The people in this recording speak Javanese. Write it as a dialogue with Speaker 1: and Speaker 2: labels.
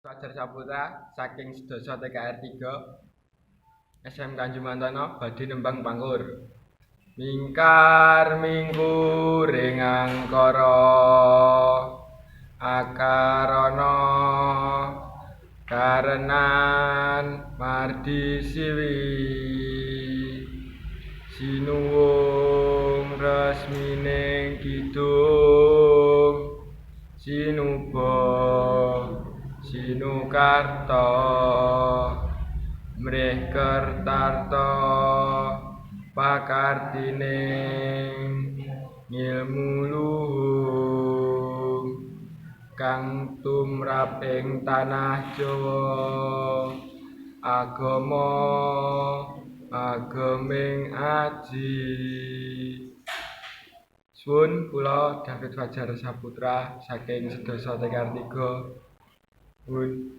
Speaker 1: Fajar Saputra saking sedasa TKR 3 SMK Jumantono badhe nembang Pangkur. Mingkar mingkur ing angkara akarana karenan mardi siwi sinuwung resmining kidung sinuba sinukarta mrih kertarta pakartining ngilmu luhung kang tumrap ing tanah Jawa agama ageming aji. Suwun, kula David Fajar Saputra saking sedasa TKR 3. Nuwun.